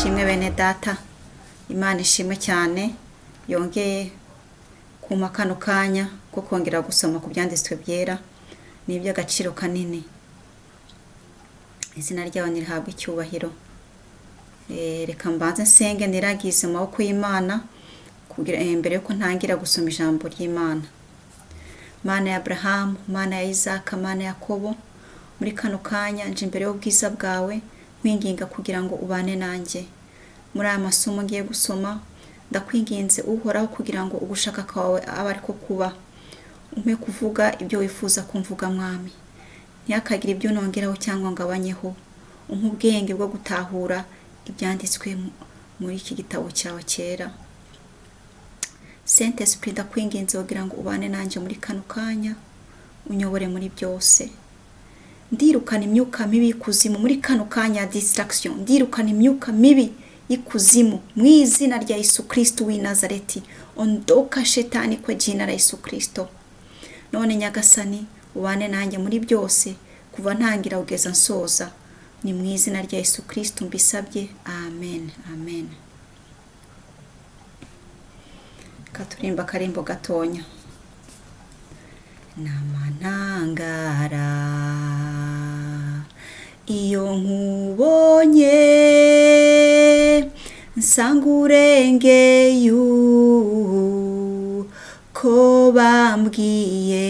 Ishimwe bene data, Imana ishimwe cyane yongeye kumpa kano kanya ko kongera gusoma ku byanditswe byera, ni iby'agaciro kanini. Izina ryawe nirihabwe icyubahiro. Reka mbanze nsenge niragize mu maboko y'Imana kugira mbere yuko ntangira gusoma ijambo ry'Imana. Mana ya Aburahamu, Mana ya Isaka, Mana ya Yakobo, muri kano kanya nje imbere y'ubwiza bwawe nkwinginga kugira ngo ubane nanjye. Muri aya masomo ngiye gusoma, ndakwinginze Uhoraho kugira ngo ugushaka kwawe abe ariko kuba. Umpe kuvuga ibyo wifuza kumvuga Mwami. Ntihakagire ibyo nongeraho cyangwa ngabanyeho. Umpe ubwenge bwo gutahura ibyanditswe muri iki gitabo cyawe cyera. Saint Esprit ndakwinginze kugira ngo ubane nanjye muri kano kanya, unyobore muri byose. Ndirukana imyuka mibi y'ikuzimu muri kano kanya ya distraction. Ndirukana imyuka mibi y'ikuzimu mu izina rya Yesu Kristo w'i Nazareti. Ondoka shetani kwa jina la Yesu Kristo. None Nyagasani ubane nanjye muri byose kuva ntangira kugeza nsoza. Ni mu izina rya Yesu Kristo mbisabye. Amen. Amen. Katurimba akarimbo gatonya. Namantangara iyo nkubonye nsanga urengeye uko bambwiye,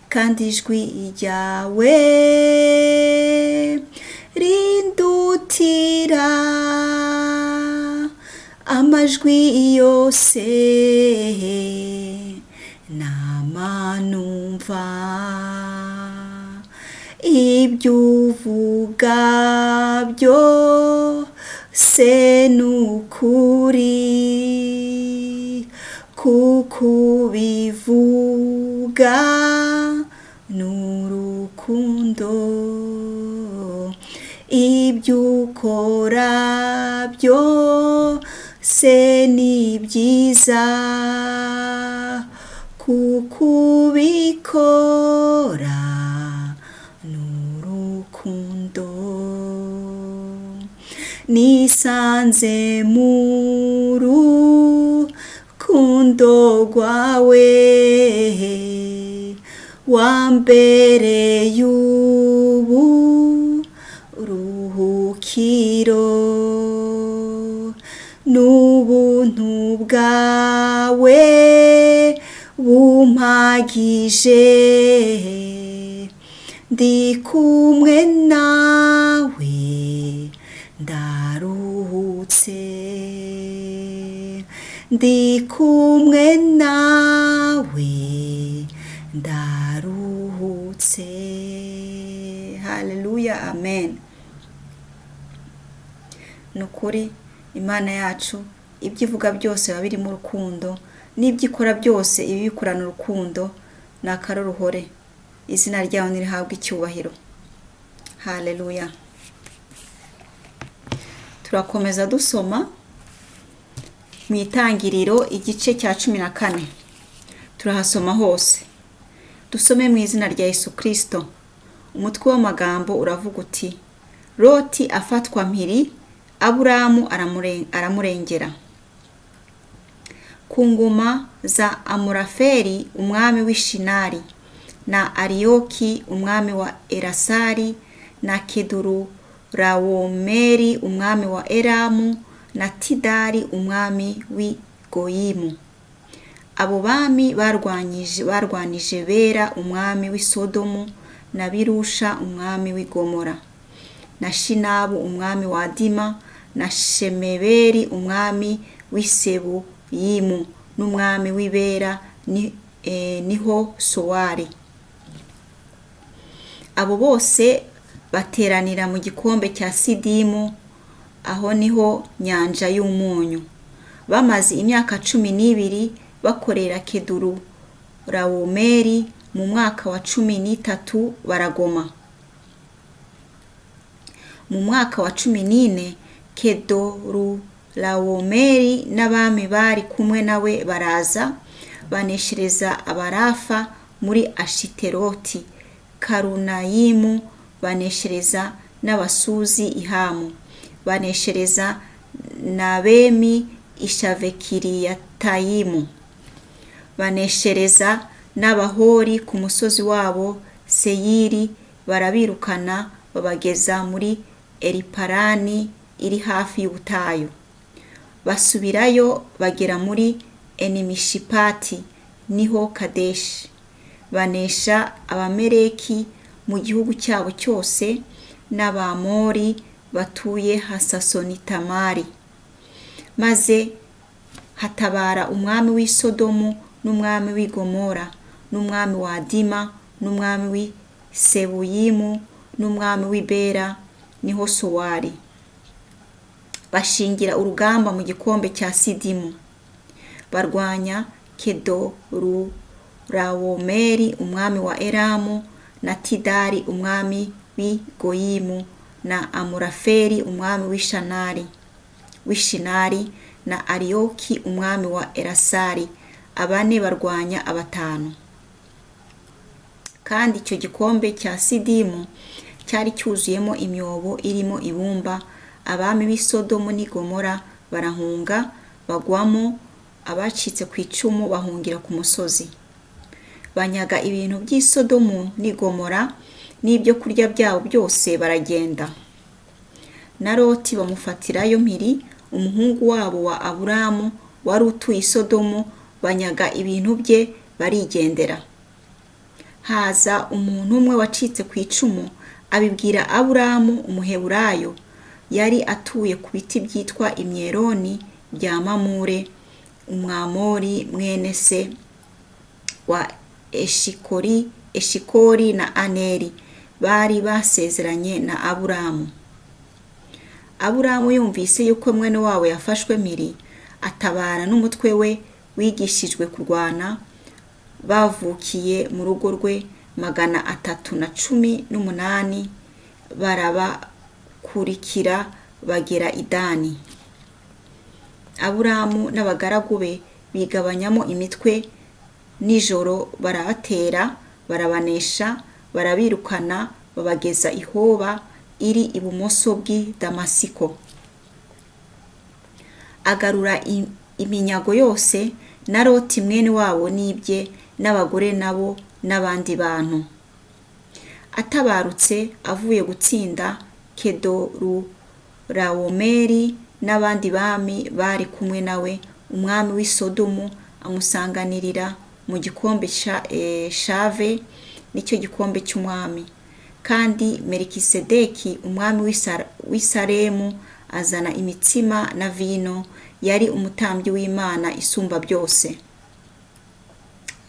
kandi ijwi ryawe rindutira amajwi yose nama numva. Ibyo uvuga byose ni ukuri, kuko ubivuga ni urukundo. Ibyo ukora byose ni byiza, kuko ubikora ni urukundo. Nisanze mu rukundo rwawe, wambereye uburuhukiro, n'ubuntu bwawe bumpagije, ndi kumwe nawe ndaruhutse, ndi kumwe nawe ndaruhutse. Haleluya, amen. Ni ukuri Imana yacu ibyo ivuga byose biba birimo urukundo, n'ibyo ikora byose iba ibikorana urukundo. Ni akaroruhore. Izina ryawe nirihabwe icyubahiro. Haleluya. Turakomeza dusoma mu Itangiriro igice cya 14. Turahasoma hose. Dusome mu izina rya Yesu Kristo. Umutwe w'amagambo uravuga uti: Loti afatwa mpiri, Aburamu aramurengera. Ku ngoma za Amurafeli umwami w'Ishinari, na Ariyoki umwami wa Erasari, na Kedurawomeri umwami wa Elamu, na Tidali umwami w'i Goyimu. Abo bami barwanije Bera umwami w'i Sodomu, na Birusha umwami w'i Gomora, na Shinabu umwami wa Adima, na Shemeberi umwami w'i Sebuyimu, n'umwami w'i Bera niho Sowari. Abo bose bateranira mu gikombe cya Sidimu, aho niho nyanja y'umunyu. Bamaze imyaka 12 bakorera Kedurawomeri, mu mwaka wa 13 baragoma. Mu mwaka wa 14 Kedorurawomeri n'abami bari kumwe nawe baraza baneshereza Abarafa muri Ashiteroti Karunayimu, baneshereza n'Abasuzi i Hamu. Baneshereza na bemi Ishavekiriyatayimu. Baneshereza n'Abahori ku musozi wabo Seyiri, barabirukana babageza muri Eliparani iri hafi y'ubutayu. Basubirayo bagera muri Enimishipati, niho Kadeshi. Banesha Abameleki mu gihugu cyabo cyose n'Abamori batuye Hasasonitamari. Maze hatabara umwami w'i Sodomu n'umwami w'i Gomora n'umwami wa Adima n'umwami w'i Sebuyimu n'umwami w'i Bera, niho Sowari. Bashingira urugamba mu gikombe cya Sidimu. Barwanya Kedorurawomeri umwami wa Elamu na Tidali umwami w'i Goyimu na Amurafeli umwami w'Ishinari na Ariyoki umwami wa Erasari. Abane barwanya abatanu. Kandi icyo gikombe cya Sidimu cyari cyuzuyemo imyobo irimo ibumba. Abami b'i Sodomu n'i Gomora barahunga bagwamo, abacitse ku icumu bahungira ku musozi. Banyaga ibintu by'i Sodomu n'i Gomora n'ibyo kurya byabo byose, baragenda. Na Loti bamufatirayo mpiri, umuhungu wabo wa Aburamu wari utuye i Sodomu, banyaga ibintu bye barigendera. Haza umuntu umwe wacitse ku icumu, abibwira Aburamu Umuheburayo, yari atuye ku biti byitwa imyeroni bya Mamure, Umwamori mwene se wa Eshikori na Aneri, bari basezeranye na Aburamu. Aburamu yumvise yuko mwene wabo yafashwe mpiri, atabara n'umutwe we wigishijwe kurwana, bavukiye mu rugo rwe 318, barabakurikira bagera i Dani. Aburamu n'abagaragu be bigabanyamo imitwe nijoro, barabatera, barabanesha, barabirukana, babageza i Hoba iri ibumoso bw'i Damasiko. Agarura iminyago yose na Loti mwene wabo n'ibye n'abagore nabo n'abandi bantu. Atabarutse avuye gutsinda Kedorurawomeri n'abandi bami bari kumwe nawe, umwami w'i Sodomu amusanganirira mu gikombe Shave, nicyo gikombe cy'umwami. Kandi Melikisedeki umwami w'i Salemu azana imitsima na vino, yari umutambyi w'Imana isumba byose.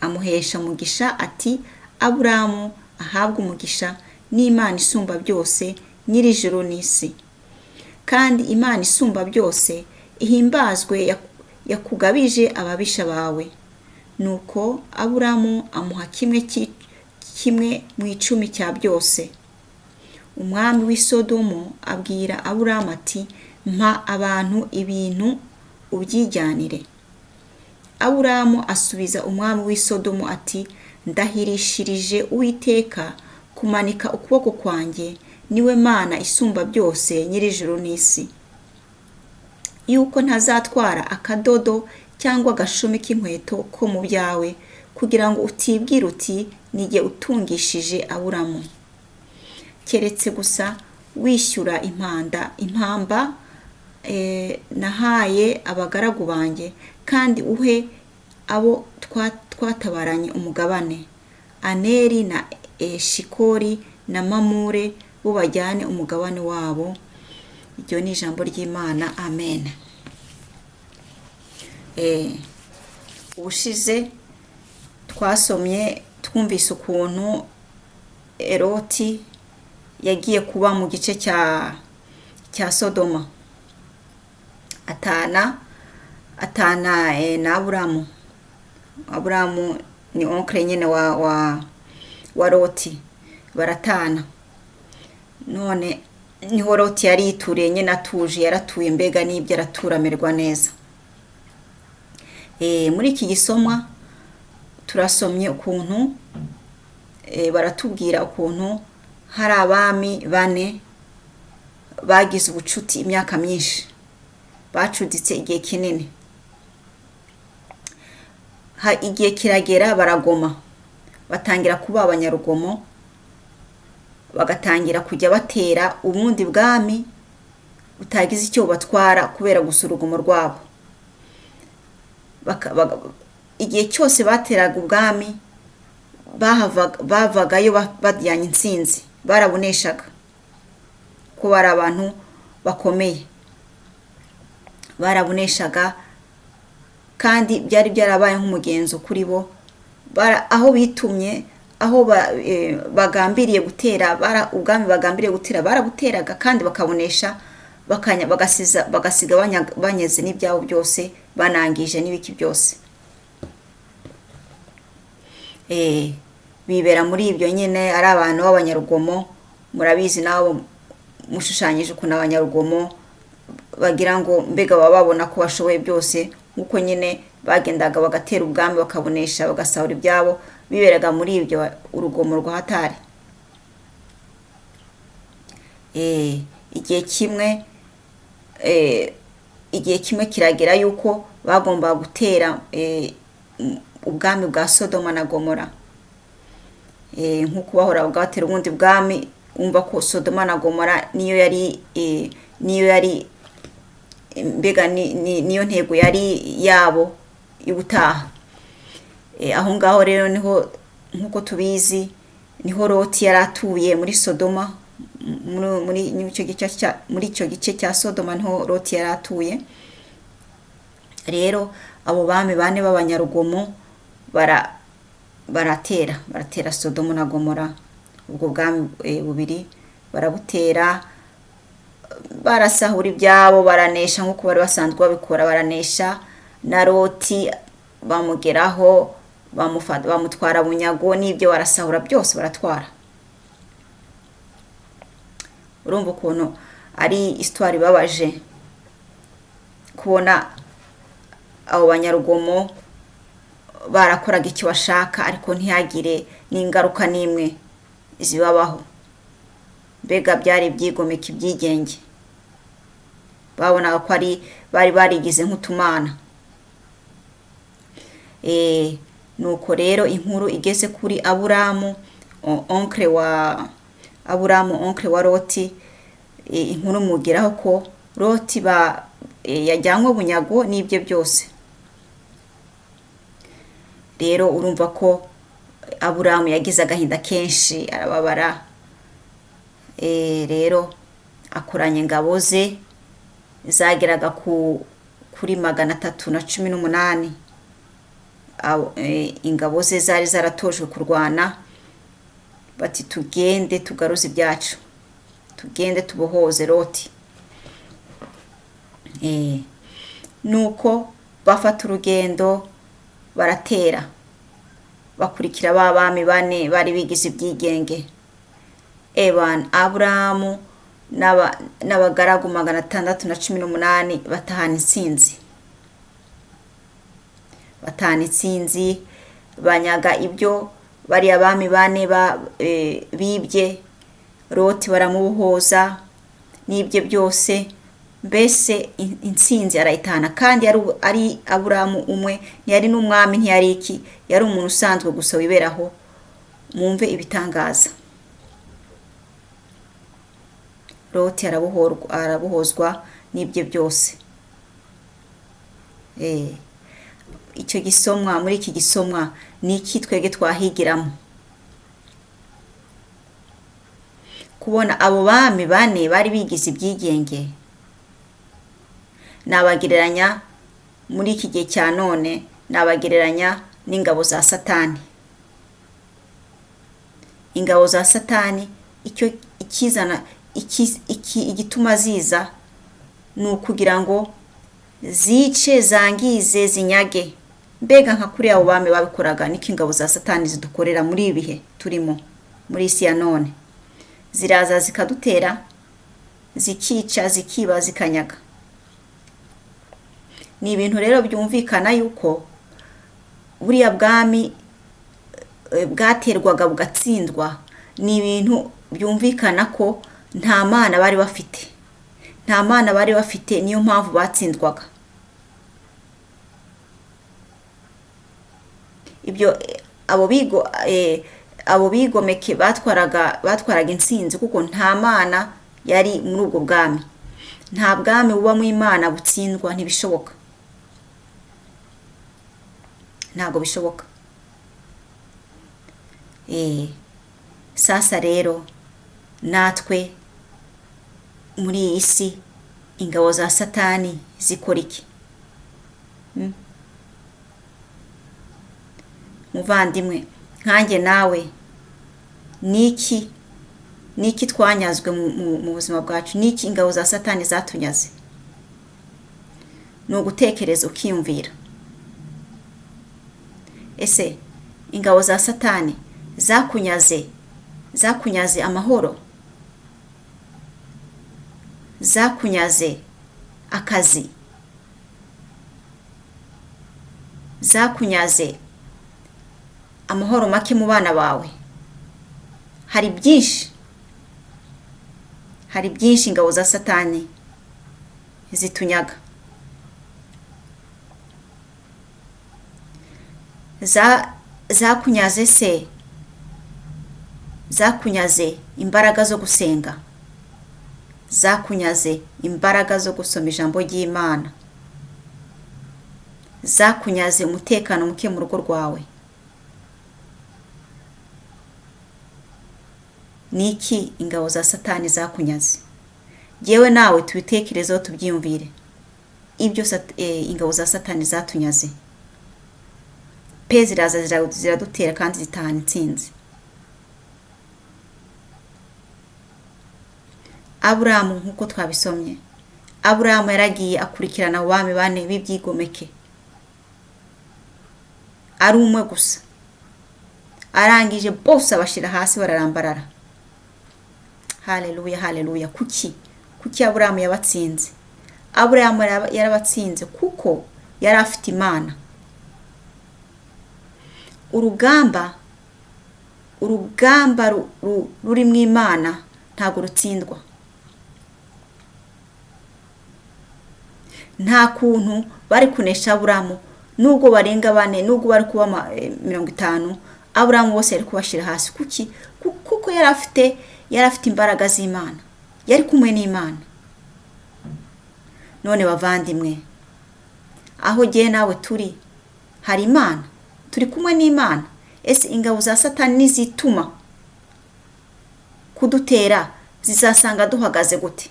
Amuhesha umugisha ati: Aburamu ahabwe umugisha n'Imana isumba byose, nyir'ijuru n'isi. Kandi Imana isumba byose ihimbazwe, yakugabije ababisha bawe. Nuko Aburamu amuha kimwe mu icumi cya byose. Umwami w'i Sodomu abwira Aburamu ati: mpa abantu ibintu ubyijyanire. Aburamu asubiza umwami w'i Sodomu ati: ndahirishirije Uwiteka kumanika ukuboko kwanjye, niwe Mana isumba byose, nyir'ijuru n'isi, yuko ntazatwara akadodo cyangwa agashumi k'inkweto ko mu byawe, kugira ngo utibwira uti nijye utungishije Aburamu. Keretse gusa wishyura impamba nahaye abagaragu banjye, kandi uhe abo twatabaranye umugabane, Aneri na Eshikori na Mamure, bo bajyane umugabane wabo. Iryo ni ijambo ry'Imana. Amen. Ubushize twasomye twumvise ukuntu Loti yagiye kuba mu gice cya Sodoma, atana na Aburamu. Aburamu ni onkle nyine wa Loti, baratana. None niho Loti yari yituriye nyine, atuje, yaratuye mbega n'ibyo aratura amererwa neza. Muri iki gisomwa turasomye ukuntu baratubwira ukuntu hari abami bane bagize ubucuti imyaka myinshi, bacuditse igihe kinini. Igihe kiragera baragoma, batangira kuba abanyarugomo, bagatangira kujya batera ubundi bwami butagize icyo bubatwara kubera gusa urugomo rwabo. Igihe cyose bateraga ubwami bavagayo bajyanye intsinzi, barabuneshaga ko bari abantu bakomeye, barabuneshaga kandi byari byarabaye nk'umugenzo kuri bo. Aho bitumye, aho bagambiriye gutera, ubwami bagambiriye gutera barabuteraga kandi bakabunesha, bagasiga banyeze n'ibyabo byose, banangije n'ibiki byose. Bibera muri ibyo nyine, ari abantu b'abanyarugomo. Murabizi nabo mushushanyije ukuntu abanyarugomo bagira ngo mbega baba babona ko bashoboye byose, nk'uko nyine bagendaga bagatera ubwami bakabunesha, bagasahura ibyabo, biberaga muri ibyo urugomo rwa hatari. Igihe kimwe kiragera yuko bagombaga gutera ubwami bwa Sodoma na Gomora. Nk'uko bahora batera ubundi bwami, wumva ko Sodoma na Gomora niyo yari niyo yari mbega niyo ntego yari yabo y'ubutaha. Aho ngaho rero niho, nk'uko tubizi, niho Loti yari atuye muri Sodoma, muri icyo gice cya Sodoma niho Loti yari atuye. Rero abo bami bane b'abanyarugomo baratera Sodoma na Gomora, ubwo bwami bubiri barabutera, barasahura ibyabo, baranesha nk'uko bari basanzwe babikora, baranesha na Loti bamugeraho, bamutwara bunyago n'ibyo barasahura byose baratwara. Urumva ukuntu ari histoire ibabaje kubona abo banyarugomo barakoraga icyo bashaka, ariko ntihagire n'ingaruka n'imwe zibabaho. Mbega byari ibyigomeke, ibyigenge, babonaga ko bari barigize nk'utumana. Nuko rero inkuru igeze kuri Aburamu, onkle wa Aburamu, onkle wa Loti, inkuru mugeraho ko Loti yajyanywe bunyago n'ibye byose. Rero urumva ko Aburamu yagize agahinda kenshi, arababara. Rero akoranya ingabo ze zageraga kuri 318. Ingabo ze zari zaratojwe kurwana, bati tugende tugaruze ibyacu, tugende tubohoze Loti. Nuko bafata urugendo baratera, bakurikira ba bami bane bari bigize ibyigenge. Eban Aburamu n'abagaragu 618 batahana intsinzi. Batahana intsinzi, banyaga ibyo bariya bami bane bibye. Loti baramubohoza n'ibye byose, mbese intsinzi arayitahana. Kandi ari Aburamu umwe, ntiyari n'umwami, ntiyari iki, yari umuntu usanzwe gusa wiberaho. Mwumve ibitangaza. Loti arabohozwa n'ibye byose. Icyo gisomwa, muri iki gisomwa ni iki twebwe twahigiramo? Kubona abo bami bane bari bigize ibyigenge, nabagereranya muri iki gihe cya none, nabagereranya n'ingabo za Satani. Ingabo za Satani icyo ikizana, igituma ziza ni ukugira ngo zice, zangize, zinyage. Mbega nka kuri abo bami babikoraga, niko ingabo za Satani zidukorera muri ibi bihe turimo muri isi ya none. Ziraza zikadutera, zikica, zikiba, zikanyaga. Ni ibintu rero byumvikana yuko buriya bwami bwaterwaga bugatsindwa. Ni ibintu byumvikana ko nta mana bari bafite. Nta mana bari bafite, niyo mpamvu batsindwaga. Ibyo abo bigomeke batwaraga intsinzi kuko nta mana yari muri ubwo bwami. Nta bwami bubamo Imana butsindwa, ntibishoboka, ntabwo bishoboka. Sasa rero natwe muri iyi si ingabo za Satani zikora iki? Muvandimwe nkanjye nawe, niki twanyazwe mu buzima bwacu? Niki ingabo za Satani zatunyaze? Ni ugutekereza ukiyumvira. Ese ingabo za Satani zakunyaze amahoro, zakunyaze akazi, zakunyaze amahoro make mu bana bawe? Hari byinshi, hari byinshi ingabo za Satani zitunyaga. Zakunyaze se, zakunyaze imbaraga zo gusenga, zakunyaze imbaraga zo gusoma ijambo ry'Imana, zakunyaze umutekano muke mu rugo rwawe. Niki ingabo za Satani zakunyaze? Yewe nawe tubitekerezeho, tubyiyumvire ibyo ingabo za Satani zatunyaze. Pe ziraza ziradutera kandi zitahana intsinzi. Aburamu nk'uko twabisomye, Aburamu yaragiye akurikirana abami bane b'ibyigomeke ari umwe gusa, arangije bose abashyira hasi bararambarara. Haleluya, haleluya. Kuki Aburamu yabatsinze? Aburamu yarabatsinze kuko yari afite Imana. Urugamba ruri mu Imana ntabwo rutsindwa. Nta kuntu bari kunesha Aburamu, nubwo barenga bane, nubwo bari kuba 50, Aburamu bose yari kubashyira hasi. Kuki? Kuko yari afite imbaraga z'Imana, yari kumwe n'Imana. None bavandimwe, aho jye nawe turi hari Imana, turi kumwe n'Imana. Ese ingabo za Satani nizituma kudutera zizasanga duhagaze gute?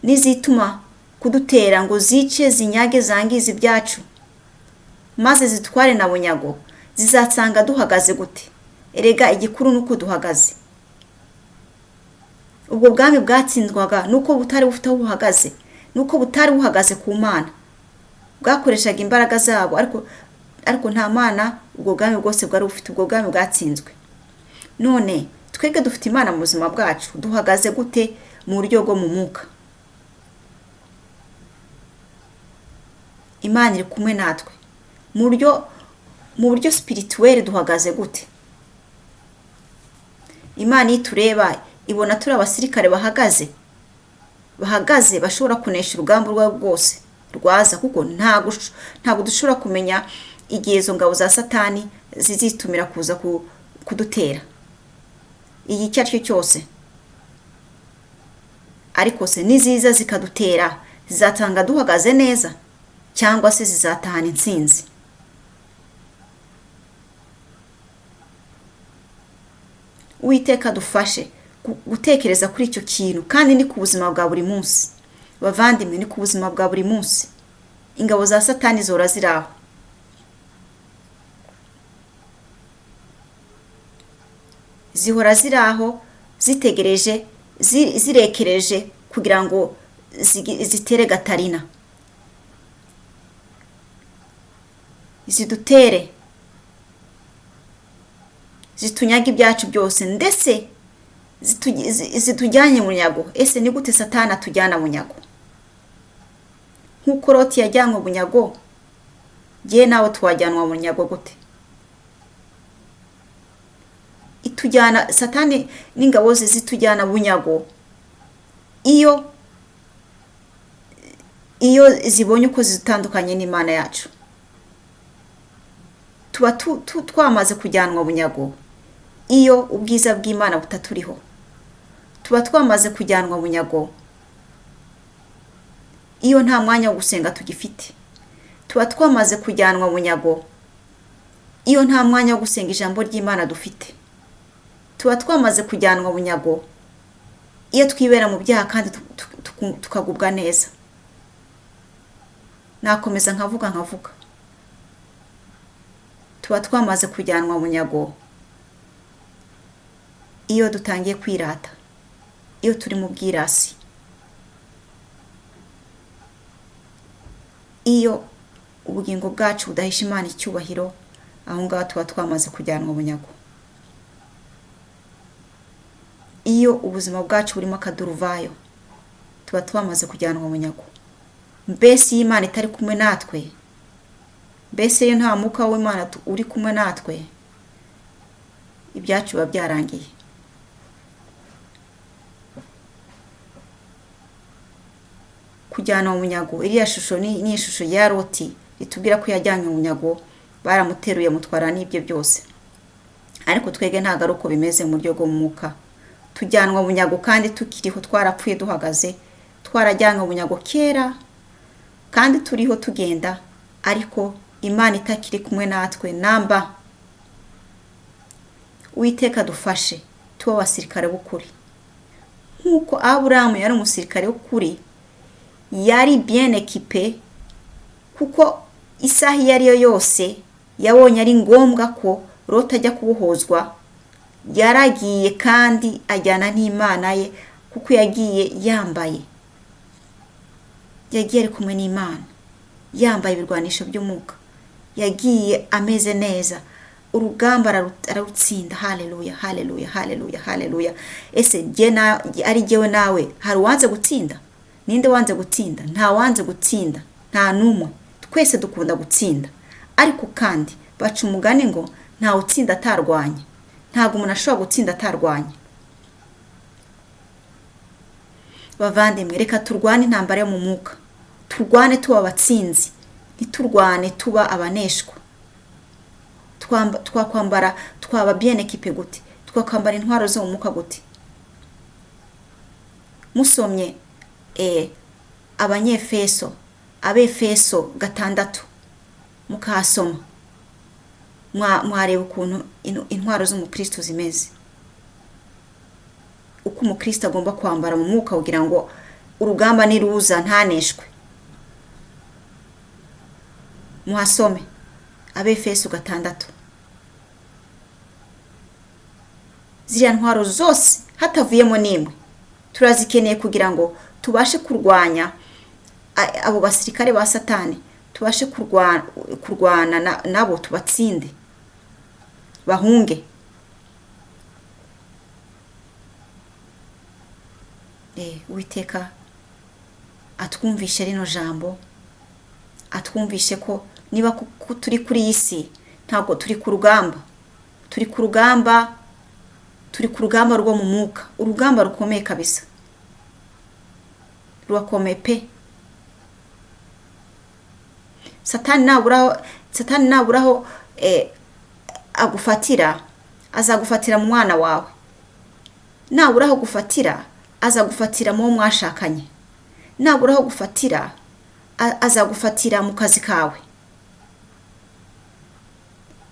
Nizituma kudutera ngo zice, zinyage, zangize ibyacu, maze zitware na bunyago, zizasanga duhagaze gute? Erega igikuru nuko duhagaze. Ubwo bwami bwatsindwaga nuko butari bufite aho buhagaze, nuko butari buhagaze ku Mana. Bwakoreshaga imbaraga zabo, ariko nta Mana ubwo bwami bwose bwari bufite. Ubwo bwami bwatsinzwe. None twebwe dufite Imana mu buzima bwacu, duhagaze gute mu buryo bwo mu mwuka? Imana iri kumwe natwe mu buryo spirituel. Duhagaze gute? Imana itureba ibona turi abasirikare bahagaze bashobora kunesha urugamba urwo rwose rwaza, kuko ntabwo dushobora kumenya igihe izo ngabo za Satani zizitumira kuza kudutera iyi icyo ari cyo cyose. Ariko se niziza zikadutera, zizatanga duhagaze neza cyangwa se zizatahana intsinzi? Uwiteka dufashe gutekereza kuri icyo kintu, kandi ni ku buzima bwa buri munsi. Bavandimwe, ni ku buzima bwa buri munsi. Ingabo za Satani zora ziraho. Zihora ziraho, zitegereje, zirekereje kugira ngo zitere Gatarina, zidutere, zitunyaga ibyacu byose, ndetse zitujyanye munyago. Ese ni gute Satani atujyana munyago? Nkuko Loti yajyanwe bunyago, jye nawe twajyanwa munyago gute? Itujyana, Satani n'ingabo ze zitujyana bunyago iyo Iyo zibonye uko zitandukanye n'Imana yacu, tuba twamaze kujyanwa bunyago. Iyo ubwiza bw'Imana butaturiho, tuba twamaze kujyanwa bunyago. Iyo nta mwanya wo gusenga tugifite, tuba twamaze kujyanwa bunyago. Iyo nta mwanya wo gusenga ijambo ry'Imana dufite, tuba twamaze kujyanwa bunyago. Iyo twibera mu byaha kandi tukagubwa neza. Nakomeza nkavuga. Tuba twamaze kujyanwa bunyago iyo dutangiye kwirata, iyo turi mu bwirasi, iyo ubugingo bwacu budahisha Imana icyubahiro, aho ngaho tuba twamaze kujyanwa bunyago. Iyo ubuzima bwacu burimo akaduruvayo, tuba twamaze kujyanwa bunyago. Mbese iyo Imana itari kumwe natwe, mbese iyo nta mwuka w'Imana uri kumwe natwe, ibyacu biba byarangiye. Kujyana munyago, iriya shusho ni ishusho ya Loti itubwira ko yajyanywe munyago, baramuteruye mutwara n'ibyo byose. Ariko twege ntago ari uko bimeze mu buryo bwo mu mwuka. Tujyanwa bunyago kandi tukiriho, twarapfuye duhagaze, twarajyanwe bunyago kera kandi turiho tugenda, ariko Imana itakiri kumwe natwe namba. Uwiteka dufashe tuba abasirikare b'ukuri. Nk'uko Aburahamu yari umusirikare w'ukuri, yari bien équipé, kuko isaha iyo ari yo yose yabonye ari ngombwa ko Loti ajya kubohozwa, yaragiye kandi ajyana n'Imana ye, kuko yagiye yambaye, yagiye ari kumwe n'Imana, yambaye ibirwanisho by'umwuka, yagiye ameze neza, urugamba ararutsinda. Haleluya, haleluya, haleluya, haleluya. Ese ari jyewe nawe, hari uwanze gutsinda? Ninde wanze gutsinda? Nta wanze gutsinda, nta n'umwe. Twese dukunda gutsinda, ariko kandi baca umugani ngo nta utsinda atarwanya. Ntabwo umuntu ashobora gutsinda atarwanya. Bavandimwe, reka turwane intambara yo mu mwuka, turwane tuba abatsinzi, ntiturwane tuba abaneshwa. Twakwambara, twaba bien équipé gute? Twakwambara intwaro zo mu mwuka gute? Musomye Abanyefeso, Abefeso 6 mukahasoma, mwareba ukuntu intwaro z'umukristo zimeze, uko umukristo agomba kwambara mu mwuka kugira ngo urugamba niruza ntaneshwe. Muhasome Abefeso 6. Ziriya ntwaro zose hatavuyemo n'imwe turazikeneye kugira ngo tubashe kurwanya abo basirikare ba Satani, tubashe kurwana nabo, tubatsinde bahunge. Uwiteka atwumvishe rino jambo, atwumvishe ko niba turi kuri iyi si, ntabwo turi ku rugamba, turi ku rugamba, turi ku rugamba rwo mu mwuka, urugamba rukomeye kabisa, rurakomeye pe. Satani naburaho agufatira, azagufatira mu mwana wawe. Naburaho gufatira, azagufatira mu mwashakanye. Naburaho gufatira, azagufatira mu kazi kawe.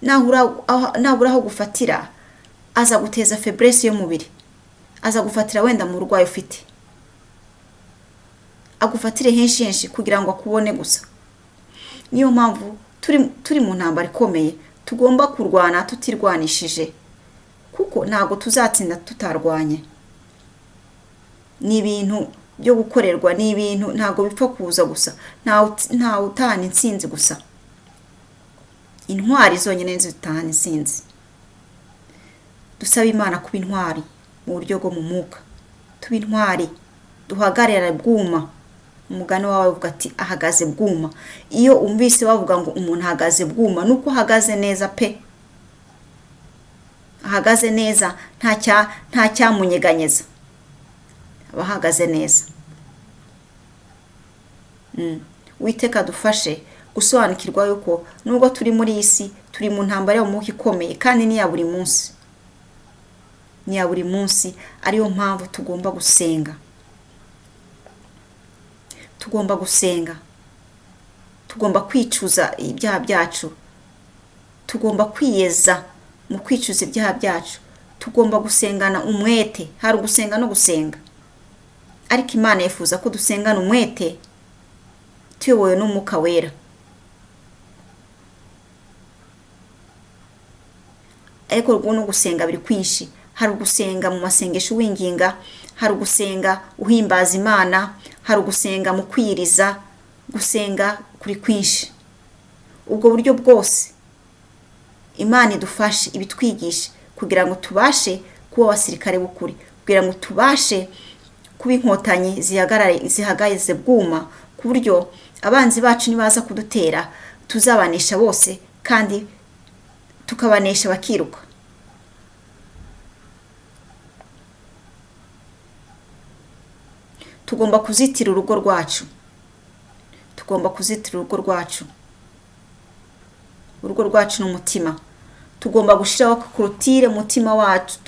Naburaho gufatira, azaguteza faiblesse y'umubiri, azagufatira wenda mu burwayi ufite, agufatire henshi henshi kugira ngo akubone gusa. Niyo mpamvu turi mu ntambara ikomeye, tugomba kurwana tutirwanishije, kuko ntago tuzatsinda tutarwanye. Ni ibintu byo gukorerwa, ni ibintu ntago bipfa kuza gusa, nta utahana intsinzi gusa. Intwari zonyine nizo zitahana intsinzi. Dusabe Imana kuba intwari mu buryo bwo mu mwuka, tuba intwari, duhagarara bwuma. Umugani wawe uvuga ati ahagaze bwuma. Iyo umvise bavuga ngo umuntu ahagaze bwuma, nuko ahagaze neza pe, ahagaze neza, nta cyamunyeganyeza, aba ahagaze neza. Uwiteka adufashe gusobanukirwa yuko nubwo turi muri iyi si, turi mu ntambara yo mu mwuka ikomeye, kandi ni iya buri munsi, ni iya buri munsi. Ariyo mpamvu tugomba gusenga, tugomba gusenga, tugomba kwicuza ibyaha byacu, tugomba kwiyeza mu kwicuza ibyaha byacu, tugomba gusengana umwete. Hari ugusenga no gusenga, ariko Imana yifuza ko dusengana umwete tuyobowe n'Umwuka Wera. Ariko rwo no gusenga biri kwinshi. Hari ugusenga mu masengesho winginga, hari ugusenga uhimbaza Imana, hari ugusenga mu kwiriza. Gusenga kuri kwinshi. Ubwo buryo bwose Imana idufashe, ibitwigishe kugira ngo tubashe kuba abasirikare b'ukuri, kugira ngo tubashe kuba inkotanyi zihagaze bwuma, ku buryo abanzi bacu nibaza kudutera tuzabanesha bose, kandi tukabanesha bakiruka. Tugomba kuzitira urugo rwacu, tugomba kuzitira urugo rwacu. Urugo rwacu ni umutima. Tugomba gushyiraho korotire umutima wacu,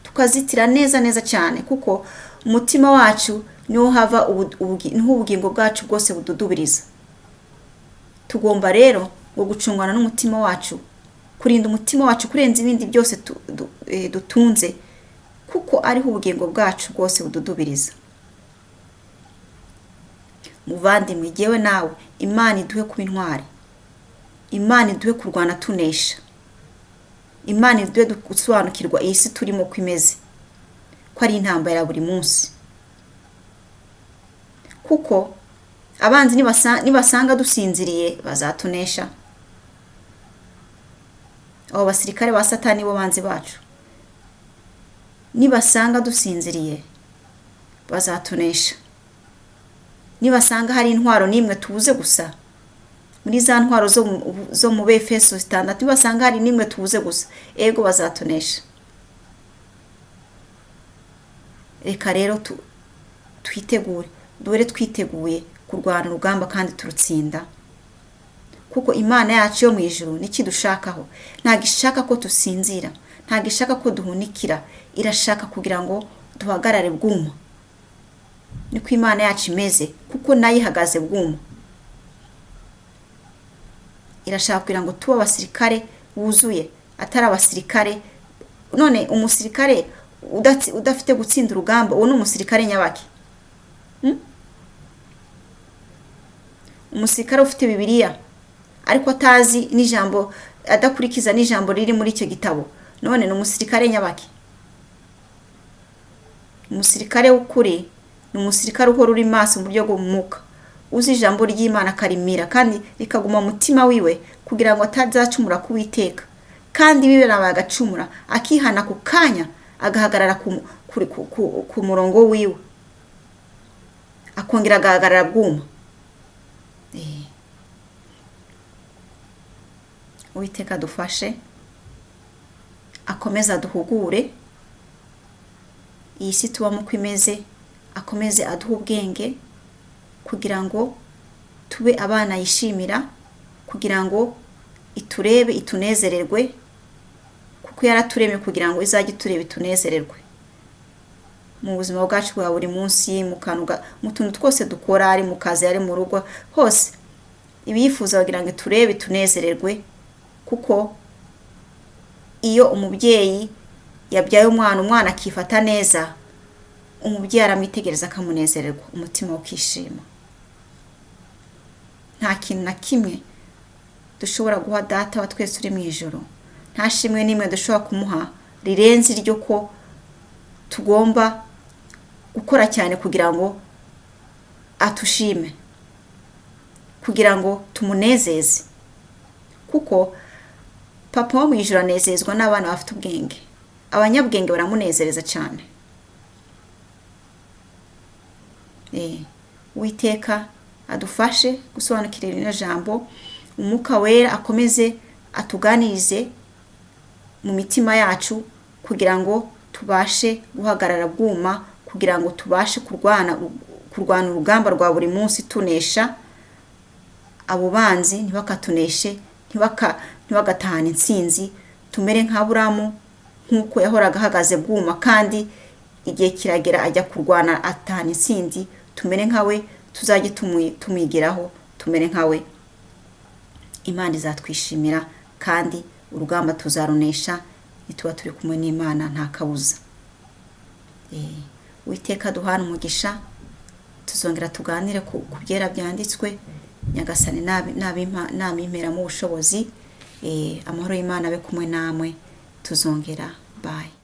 tukazitira neza neza cyane, kuko umutima wacu niho hava niho ubugingo bwacu bwose bududubiriza. Tugomba rero ngo gucungana n'umutima wacu, kurinda umutima wacu kurenza ibindi byose dutunze, kuko ariho ubugingo bwacu bwose bududubiriza. Muvandimwe, jyewe nawe, Imana iduhe kuba intwari, Imana iduhe kurwana tunesha, Imana iduhe gusobanukirwa iyi si turimo ko imeze, ko ari intambara ya buri munsi. Kuko abanzi nibasanga dusinziriye bazatunesha. Abo basirikare ba Satani bo banzi bacu, nibasanga dusinziriye bazatunesha. Nibasanga hari intwaro n'imwe tubuze gusa muri za ntwaro zo mu Befeso 6, nibasanga hari n'imwe tubuze gusa, ego bazatunesha. Reka rero twitegure, dore twiteguye kurwana urugamba kandi turutsinda, kuko Imana yacu yo mu ijuru nikidushakaho. Ntabwo ishaka ko dusinzira, ntabwo ishaka ko duhunikira, irashaka kugira ngo duhagarare bwuma. Niko Imana yacu imeze, kuko nayo ihagaze bwuma. Irashaka kugira ngo tube abasirikare wuzuye, atari abasirikare. None umusirikare udafite gutsinda urugamba, uwo ni umusirikare nyabaki? Umusirikare ufite Bibiliya ariko atazi n'ijambo, adakurikiza n'ijambo riri muri icyo gitabo, none ni umusirikare nyabaki? Umusirikare w'ukuri ni umusirikare uhora uri maso mu buryo bw'umwuka, uzi ijambo ry'Imana akarimira kandi rikaguma mu mutima wiwe, kugira ngo atazacumura ku Uwiteka. Kandi biberabaye agacumura, akihana ku kanya, agahagarara ku murongo wiwe, akongera agahagarara bwuma. Uwiteka adufashe, akomeze aduhugure iyi si tubamo uko imeze, akomeze aduhe ubwenge kugira ngo tube abana yishimira, kugira ngo iturebe itunezererwe, kuko yaraturemye kugira ngo izajye iturebe itunezererwe mu buzima bwacu bwa buri munsi, mu tuntu twose dukora, ari mu kazi, ari mu rugo, hose ibiyifuza kugira ngo iturebe itunezererwe. Kuko iyo umubyeyi yabyaye umwana, umwana akifata neza, umubyeyi aramwitegereza akamunezererwa, umutima ukishima. Nta kintu na kimwe dushobora guha Data wa twese uri mu ijuru, nta shimwe n'imwe dushobora kumuha rirenze iryo ko tugomba gukora cyane kugira ngo atushime, kugira ngo tumunezeze. Kuko papa wo mu ijuru anezezwa n'abana bafite ubwenge, abanyabwenge baramunezereza cyane. Uwiteka adufashe gusobanukira rino jambo, Umwuka Wera akomeze atuganirize mu mitima yacu, kugira ngo tubashe guhagarara bwuma, kugira ngo tubashe kurwana urugamba rwa buri munsi tunesha abo banzi, ntibakatuneshe, ntibagatahane intsinzi. Tumere nka Aburamu, nk'uko yahoraga ahagaze bwuma, kandi igihe kiragera ajya kurwana atahana intsinzi. Tumere nka we, tuzajye tumwigiraho, tumere nka we. Imana izatwishimira kandi urugamba tuzarunesha nituba turi kumwe n'Imana, nta kabuza. Uwiteka duhana umugisha. Tuzongera tuganire ku byera byanditswe, Nyagasani nabimperamo ubushobozi. Amahoro y'Imana abe kumwe namwe. Tuzongera, bye.